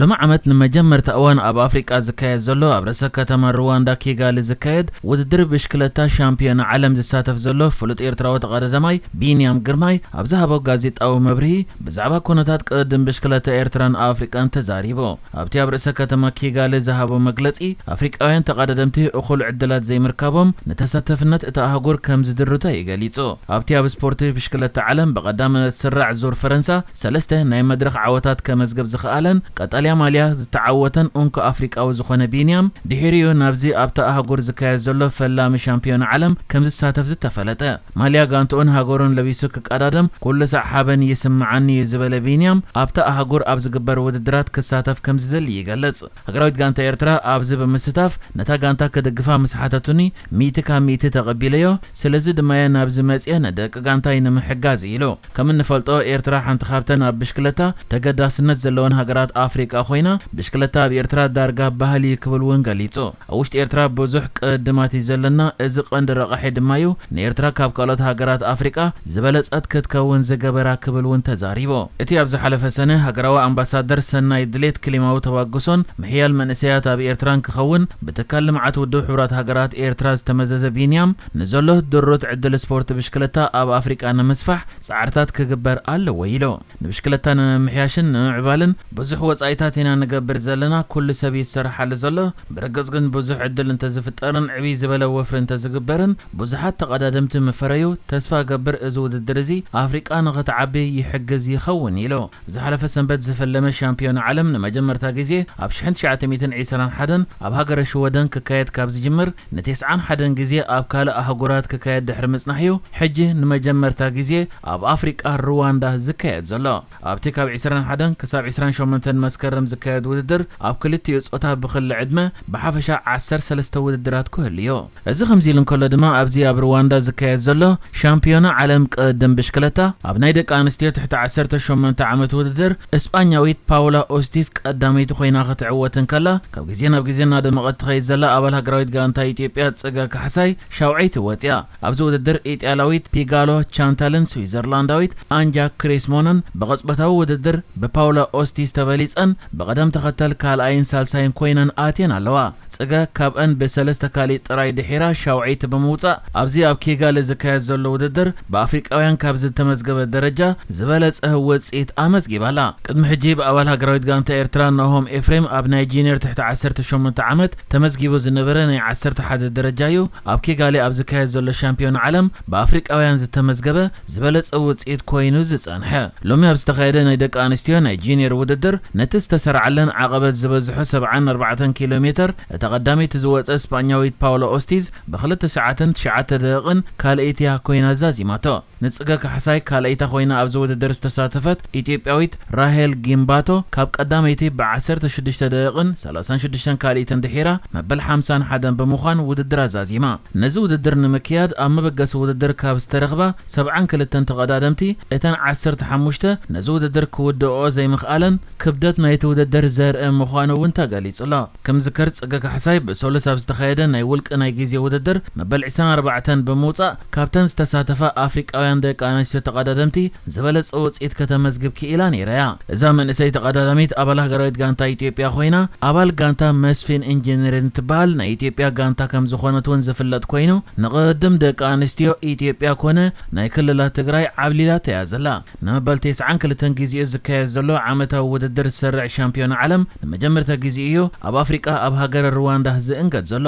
ሎሚ ዓመት ንመጀመርታ እዋን ኣብ ኣፍሪቃ ዝካየድ ዘሎ፣ ኣብ ርእሰ ከተማ ሩዋንዳ ኪጋሊ ዝካየድ ውድድር ብሽክለታ ሻምፒዮና ዓለም ዝሳተፍ ዘሎ ፍሉጥ ኤርትራዊ ተቐዳዳማይ ቢንያም ግርማይ ኣብ ዝሃቦ ጋዜጣዊ መብርሂ ብዛዕባ ኩነታት ቅድድም ብሽክለታ ኤርትራን ኣፍሪቃን ተዛሪቡ። ኣብቲ ኣብ ርእሰ ከተማ ኪጋሊ ዝሃቦ መግለጺ፣ ኣፍሪቃውያን ተቐዳደምቲ እኹል ዕድላት ዘይምርካቦም ንተሳተፍነት እታ ኣህጉር ከም ዝድርቶ እዩ ገሊጹ። ኣብቲ ኣብ ስፖርት ብሽክለታ ዓለም ብቐዳምነት ዝስራዕ ዙር ፈረንሳ ሰለስተ ናይ መድረኽ ዓወታት ከመዝግብ ዝኸኣለን ቀጠልያ ማልያ ዝተዓወተን እንኮ ኣፍሪቃዊ ዝኾነ ቢንያም፣ ድሒሪኡ ናብዚ ኣብታ ኣህጉር ዝካየድ ዘሎ ፈላሚ ሻምፒዮና ዓለም ከም ዝሳተፍ ዝተፈለጠ። ማልያ ጋንትኡን ሃገሩን ለቢሱ ክቀዳደም ኩሉ ሳዕ ሓበን ይስምዓኒ እዩ ዝበለ ቢንያም፣ ኣብታ ኣህጉር ኣብ ዝግበር ውድድራት ክሳተፍ ከም ዝደሊ ይገልጽ። ሃገራዊት ጋንታ ኤርትራ ኣብዚ ብምስታፍ ነታ ጋንታ ክድግፋ ምስ ሓተቱኒ፣ ሚእቲ ካብ ሚእቲ ተቐቢለዮ። ስለዚ ድማ'የ ናብዚ መጽየ ንደቂ ጋንታይ ንምሕጋዝ ኢሉ። ከም እንፈልጦ፣ ኤርትራ ሓንቲ ካብተን ኣብ ብሽክለታ ተገዳስነት ዘለወን ሃገራት ኣፍሪቃ ኮይና፣ ብሽክለታ ኣብ ኤርትራ ዳርጋ ባህሊ እዩ ክብል እውን ገሊጹ። ኣብ ውሽጢ ኤርትራ ብዙሕ ቅድማት እዩ ዘለና፣ እዚ ቀንዲ ረቓሒ ድማ እዩ። ንኤርትራ ካብ ካልኦት ሃገራት ኣፍሪቃ ዝበለጸት ክትከውን ዝገበራ ክብል እውን ተዛሪቡ። እቲ ኣብ ዝሓለፈ ሰነ ሃገራዊ ኣምባሳደር ሰናይ ድሌት ክሊማዊ ተባግሶን ምሕያል መንእሰያት ኣብ ኤርትራን ክኸውን ብትካል ልምዓት ውድብ ሕቡራት ሃገራት ኤርትራ ዝተመዘዘ ቢንያም፣ ንዘሎ ድሩት ዕድል ስፖርት ብሽክለታ ኣብ ኣፍሪቃ ንምስፋሕ ጻዕርታት ክግበር ኣለዎ ኢሉ። ንብሽክለታ ንምምሕያሽን ንምምዕባልን ብዙሕ ወጻኢታት ኢና ንገብር ዘለና፣ ኩሉ ሰብ እዩ ዝሰርሓሉ ዘሎ። ብርግጽ ግን ብዙሕ ዕድል እንተዝፍጠርን ዕብይ ዝበለ ወፍሪ እንተዝግበርን ብዙሓት ተቐዳደምቲ ምፈረዩ፣ ተስፋ እገብር እዚ ውድድር እዚ ኣፍሪቃ ንኽትዓቢ ይሕግዝ ይኸውን ኢሉ። ዝሓለፈ ሰንበት ዝፈለመ ሻምፒዮን ዓለም ንመጀመርታ ግዜ ኣብ ሽሕን ትሽዓተ ሚእትን ዕስራን ሓደን ኣብ ሃገረ ሽወደን ክካየድ ካብ ዝጅምር፣ ንተስዓን ሓደን ግዜ ኣብ ካልእ ኣህጉራት ክካየድ ድሕሪ ምጽናሕ'ዩ ሕጂ ንመጀመርታ ግዜ ኣብ ኣፍሪቃ ሩዋንዳ ዝካየድ ዘሎ። ኣብቲ ካብ ዕስራን ሓደን ክሳብ ዕስራን ሸሞንተን መስከረም ዝካየድ ውድድር፣ ኣብ ክልቲኡ ጾታ ብኽሊ ዕድመ ብሓፈሻ ዓሰርተ ሰለስተ ውድድራት ክህሉ'ዩ። እዚ ከምዚ ኢሉ እንከሎ ድማ፣ ኣብዚ ኣብ ሩዋንዳ ዝካየድ ዘሎ ሻምፒዮና ዓለም ቅድድም ብሽክለታ፣ ኣብ ናይ ደቂ ኣንስትዮ ትሕቲ ዓሰርተ ሸሞንተ ዓመት ውድድር፣ እስጳኛዊት ፓውላ ኦስቲስ ቀዳመይቲ ኮይና ክትዕወት እንከላ፣ ካብ ግዜ ናብ ግዜ እናደመቐት ትኸይድ ዘላ ኣባል ሃገራዊት ጋንታ ኢትዮጵያ ጽገ ካሕሳይ ሻውዐይቲ ወጽያ። ኣብዚ ውድድር ኢጣልያዊት ፒጋሎ ቻንታልን ስዊዘርላንዳዊት ኣንጃ ክሬስሞናን ብቕጽበታዊ ውድድር ብፓውላ ኦስቲስ ተበሊጸን ብቕደም ተኸተል ካልኣይን ሳልሳይን ኮይነን ኣትየን ኣለዋ። ጽገ ካብአን ብሰለስተ ካልእ ጥራይ ድሒራ ሻውዐይቲ ብምውጻእ፣ ኣብዚ ኣብ ኪጋሊ ዝካየድ ዘሎ ውድድር ብኣፍሪቃውያን ካብ ዝተመዝገበ ደረጃ ዝበለጸ ውጽኢት ኣመዝጊባ ኣላ። ቅድሚ ሕጂ ብኣባል ሃገራዊት ጋንታ ኤርትራ ናሆም ኤፍሬም ኣብ ናይ ጂኒየር ትሕቲ ዓሰርተ ሸሞንተ ዓመት ተመዝጊቡ ዝነበረ ናይ ዓሰርተ ሓደ ደረጃ እዩ ኣብ ኪጋሊ ኣብ ዝካየድ ዘሎ ሻምፒዮን ዓለም ብኣፍሪቃውያን ዝተመዝገበ ዝበለጸ ውጽኢት ኮይኑ ዝጸንሐ። ሎሚ ኣብ ዝተኻየደ ናይ ደቂ ኣንስትዮ ናይ ጂኒየር ውድድር፣ ነቲ ዝተሰርዓለን ዓቐበት ዝበዝሖ ሰብዓን ኣርባዕተን ኪሎ ሜተር፣ እታ ቀዳመይቲ ዝወጸ ስጳኛዊት ፓውላ ኦስቲዝ ብኽልተ ሰዓትን ትሽዓተ ደቂቕን ካልኣይቲ እያ ኮይና ዛዚማቶ። ንጽገ ካሕሳይ ካልኣይታ ኮይና ኣብዚ ውድድር ዝተሳተፈት ኢትዮጵያዊት ራሄል ጊምባቶ፣ ካብ ቀዳመይቲ ብዓሰርተ ሽዱሽተ ደቂቕን ሰላሳን ሽዱሽተን ካልኢትን ድሒራ፣ መበል ሓምሳን ሓደን ብምዃን ውድድር ኣዛዚማ። ነዚ ውድድር ንምክያድ ኣብ መበገሲ ውድድር ካብ ዝተረኽባ ሰብዓን ክልተን ተቐዳደምቲ፣ እተን ዓሰርተ ሓሙሽተ ነዚ ውድድር ክውድኦ ዘይምኽኣለን ክብደት ናይቲ ውድድር ዘርኢ ምዃኑ እውን ተገሊጹ ኣሎ። ክምዝከር፣ ጽገ ካሕሳይ ብሰሉስ ኣብ ዝተኻየደ ናይ ውልቂ ናይ ግዜ ውድድር መበል ዕስራን ኣርባዕተን ብምውጻእ፣ ካብተን ዝተሳተፋ ኣፍሪቃውያን ደቂ ኣንስትዮ ተቐዳደምቲ ዝበለጸ ውጽኢት ከተመዝግብ ክኢላ ነይራ እያ። እዛ መንእሰይ ተቐዳዳሚት ኣባል ሃገራዊት ጋንታ ኢትዮጵያ ኮይና፣ ኣባል ጋንታ መስፍን ኢንጂነሪንግ ትበሃል ናይ ኢትዮጵያ ጋንታ ከም ዝኾነት እውን ዝፍለጥ ኮይኑ፣ ንቕድም ደቂ ኣንስትዮ ኢትዮጵያ ኮነ ናይ ክልላት ትግራይ ዓብሊላታ እያ ዘላ። ንመበል ተስዓን ክልተን ግዜኡ ዝካየድ ዘሎ ዓመታዊ ውድድር ዝሰርዕ ሻምፒዮና ዓለም ንመጀመርታ ግዜ እዩ ኣብ ኣፍሪቃ ኣብ ሃገረ ሩዋንዳ ዝእንገድ ዘሎ።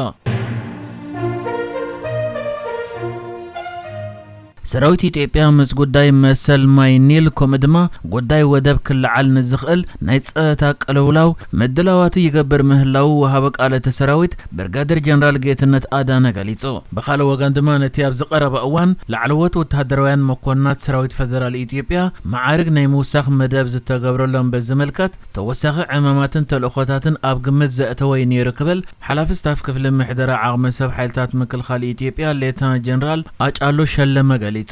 ሰራዊት ኢትዮጵያ ምስ ጉዳይ መሰል ማይ ኒል፣ ከምኡ ድማ ጉዳይ ወደብ ክለዓል ንዝኽእል ናይ ጸጥታ ቅልውላው ምድላዋቱ ይገብር ምህላዉ ወሃቢ ቃል እቲ ሰራዊት ብርጋዴር ጀነራል ጌትነት ኣዳነ ገሊጹ። ብኻልእ ወገን ድማ፣ ነቲ ኣብዚ ቀረባ እዋን ላዕለዎት ወተሃደራውያን መኮንናት ሰራዊት ፈደራል ኢትዮጵያ መዓርግ ናይ ምውሳኽ መደብ ዝተገብረሎም በዝምልከት፣ ተወሳኺ ዕማማትን ተልእኾታትን ኣብ ግምት ዘእተወ እዩ ነይሩ ክብል ሓላፊ ስታፍ ክፍሊ ምሕደራ ዓቕሚ ሰብ ሓይልታት ምክልኻል ኢትዮጵያ ሌተና ጀነራል ኣጫሉ ሸለመ ገሊጹ።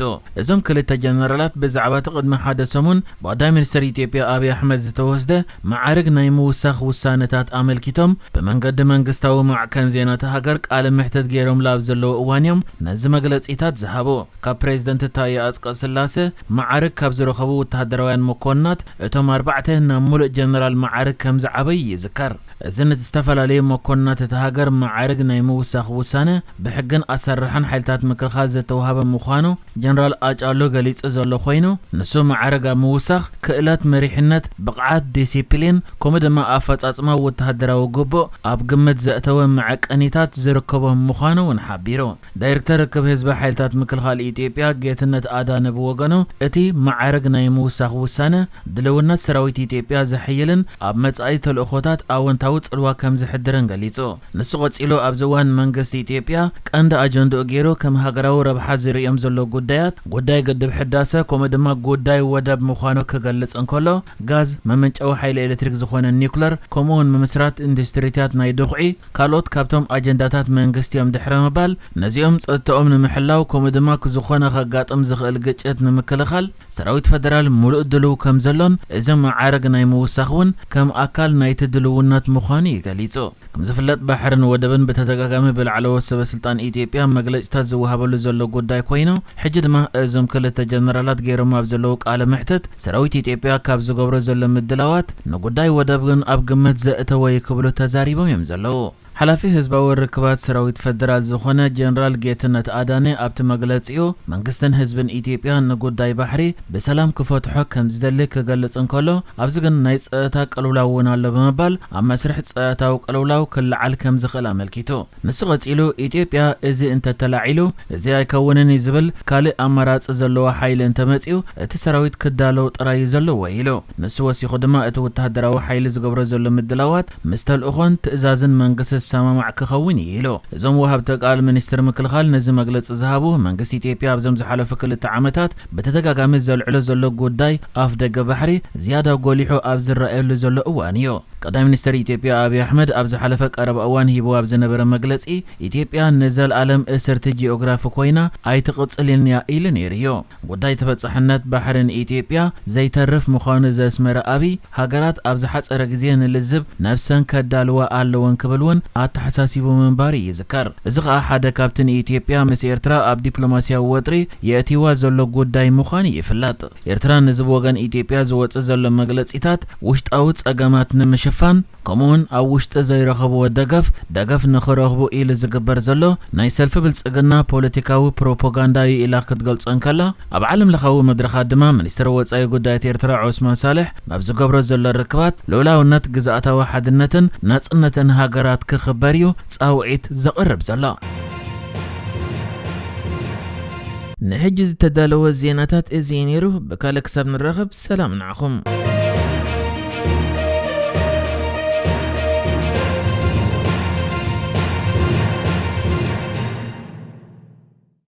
እዞም ክልተ ጀነራላት ብዛዕባ እቲ ቅድሚ ሓደ ሰሙን ብቐዳማይ ሚኒስትር ኢትዮጵያ ኣብይ ኣሕመድ ዝተወስደ መዓርግ ናይ ምውሳኽ ውሳነታት ኣመልኪቶም ብመንገዲ መንግስታዊ ማዕከን ዜና እታ ሃገር ቃለ መሕትት ገይሮም ኣብ ዘለዉ እዋን እዮም ነዚ መግለጺታት ዝሃቡ። ካብ ፕሬዝደንት ታየ ኣጽቀ ስላሰ መዓርግ ካብ ዝረኸቡ ወተሃደራውያን መኮንናት እቶም ኣርባዕተ ናብ ሙሉእ ጀነራል መዓርግ ከም ዝዓበዩ ይዝከር። እዚ ነቲ ዝተፈላለዩ መኮንናት እታ ሃገር መዓርግ ናይ ምውሳኽ ውሳነ ብሕግን ኣሰራርሓን ሓይልታት ምክልኻል ዝተዋህበ ምዃኑ ጀነራል ኣጫሎ ገሊጹ ዘሎ ኮይኑ፣ ንሱ መዓርግ ኣብ ምውሳኽ ክእለት መሪሕነት፣ ብቕዓት፣ ዲሲፕሊን፣ ከምኡ ድማ ኣፈጻጽማ ወተሃደራዊ ግቡእ ኣብ ግምት ዘእተወ መዐቀኒታት ዝርከቦ ምዃኑ እውን ሓቢሩ። ዳይሬክተር ርክብ ህዝቢ ሓይልታት ምክልኻል ኢትዮጵያ ጌትነት ኣዳነ ብወገኑ፣ እቲ መዓርግ ናይ ምውሳኽ ውሳነ ድልውነት ሰራዊት ኢትዮጵያ ዘሐይልን ኣብ መጻኢ ተልእኾታት ኣወንታዊ ጽልዋ ከም ዝሕድርን ገሊጹ። ንሱ ቀጺሉ፣ ኣብዚ እዋን መንግስቲ ኢትዮጵያ ቀንዲ ኣጀንድኡ ገይሩ ከም ሃገራዊ ረብሓ ዝርእዮም ዘሎ ጉዳያት፣ ጉዳይ ግድብ ሕዳሰ ከምኡ ድማ ጉዳይ ወደብ ምዃኑ ክገልጽ እንከሎ፣ ጋዝ፣ መመንጨዊ ሓይሊ ኤሌክትሪክ ዝኾነ ኒውክለር፣ ከምኡ እውን ምምስራት ኢንዱስትሪታት ናይ ድኹዒ ካልኦት ካብቶም ኣጀንዳታት መንግስቲ እዮም ድሕሪ ምባል፣ ነዚኦም ጸጥታኦም ንምሕላው ከምኡ ድማ ክዝኾነ ከጋጥም ዝኽእል ግጭት ንምክልኻል ሰራዊት ፈደራል ሙሉእ ድሉው ከም ዘሎን እዚ መዓርግ ናይ ምውሳኽ እውን ከም ኣካል ናይቲ ድልውነት ምዃኑ እዩ ገሊጹ። ከም ዝፍለጥ ባሕርን ወደብን ብተደጋጋሚ ብላዕለዎት ሰበ ስልጣን ኢትዮጵያ መግለጺታት ዝወሃበሉ ዘሎ ጉዳይ ኮይኑ፣ ሕጂ ድማ እዞም ክልተ ጀነራላት ገይሮም ኣብ ዘለዉ ቃለ መሕትት ሰራዊት ኢትዮጵያ ካብ ዝገብሮ ዘሎ ምድላዋት ንጉዳይ ወደብ ግን ኣብ ግምት ዘእተወ እዩ ክብሉ ተዛሪቦም እዮም ዘለዉ። ሓላፊ ህዝባዊ ርክባት ሰራዊት ፈደራል ዝኾነ ጀነራል ጌትነት ኣዳነ ኣብቲ መግለጺኡ መንግስትን ህዝብን ኢትዮጵያ ንጉዳይ ባሕሪ ብሰላም ክፈትሖ ከም ዝደሊ ክገልጽ እንከሎ፣ ኣብዚ ግን ናይ ጸጥታ ቅልውላው እውን ኣሎ ብምባል ኣብ መስርሕ ጸጥታዊ ቅልውላው ክለዓል ከም ዝኽእል ኣመልኪቱ። ንሱ ቀጺሉ፣ ኢትዮጵያ እዚ እንተተላዒሉ እዚ ኣይከውንን እዩ ዝብል ካልእ ኣማራጺ ዘለዎ ሓይሊ እንተመጺኡ እቲ ሰራዊት ክዳለው ጥራይ እዩ ዘለዎ ኢሉ። ንሱ ወሲኹ ድማ እቲ ወተሃደራዊ ሓይሊ ዝገብሮ ዘሎ ምድላዋት ምስ ተልእኾን ትእዛዝን መንግስቲ ዝሰማማዕ ክኸውን እዩ ኢሉ። እዞም ወሃብቲ ቃል ሚኒስትር ምክልኻል ነዚ መግለጺ ዝሃቡ መንግስቲ ኢትዮጵያ ኣብዞም ዝሓለፉ ክልተ ዓመታት ብተደጋጋሚ ዘልዕሎ ዘሎ ጉዳይ ኣፍ ደገ ባሕሪ ዝያዳ ጎሊሑ ኣብ ዝረኣየሉ ዘሎ እዋን እዩ። ቀዳማይ ሚኒስትር ኢትዮጵያ ኣብይ ኣሕመድ ኣብ ዝሓለፈ ቀረባ እዋን ሂብዎ ኣብ ዝነበረ መግለጺ፣ ኢትዮጵያ ንዘለኣለም እስርቲ ጂኦግራፊ ኮይና ኣይትቕጽልን እያ ኢሉ ነይሩ እዩ። ጉዳይ ተበጻሕነት ባሕሪ ንኢትዮጵያ ዘይተርፍ ምዃኑ ዘስመረ ኣብይ፣ ሃገራት ኣብ ዝሓጸረ ግዜ ንልዝብ ነብሰን ከዳልዋ ኣለወን ክብል እውን ኣተሓሳሲቡ ምንባሩ ይዝከር። እዚ ከኣ ሓደ ካብቲ ንኢትዮጵያ ምስ ኤርትራ ኣብ ዲፕሎማስያዊ ወጥሪ የእትይዋ ዘሎ ጉዳይ ምዃኑ ይፍለጥ። ኤርትራ ነዚ ብወገን ኢትዮጵያ ዝወጽእ ዘሎ መግለጺታት ውሽጣዊ ጸገማት ንምሽፋን፣ ከምኡውን ኣብ ውሽጢ ዘይረኸብዎ ደገፍ፣ ደገፍ ንኽረኽቡ ኢሉ ዝግበር ዘሎ ናይ ሰልፊ ብልጽግና ፖለቲካዊ ፕሮፓጋንዳ እዩ ኢላ ክትገልጾ እንከላ፣ ኣብ ዓለም ለኻዊ መድረኻት ድማ ሚኒስትር ወጻኢ ጉዳያት ኤርትራ ዑስማን ሳልሕ ኣብ ዝገብሮ ዘሎ ርክባት ልኡላውነት፣ ግዝኣታዊ ሓድነትን ናጽነትን ሃገራት ክኽበር እዩ ጻውዒት ዘቕርብ ዘሎ። ንሕጂ ዝተዳለወ ዜናታት እዚ እዩ ነይሩ። ብካልእ ክሳብ ንራኸብ ሰላም ንዓኹም።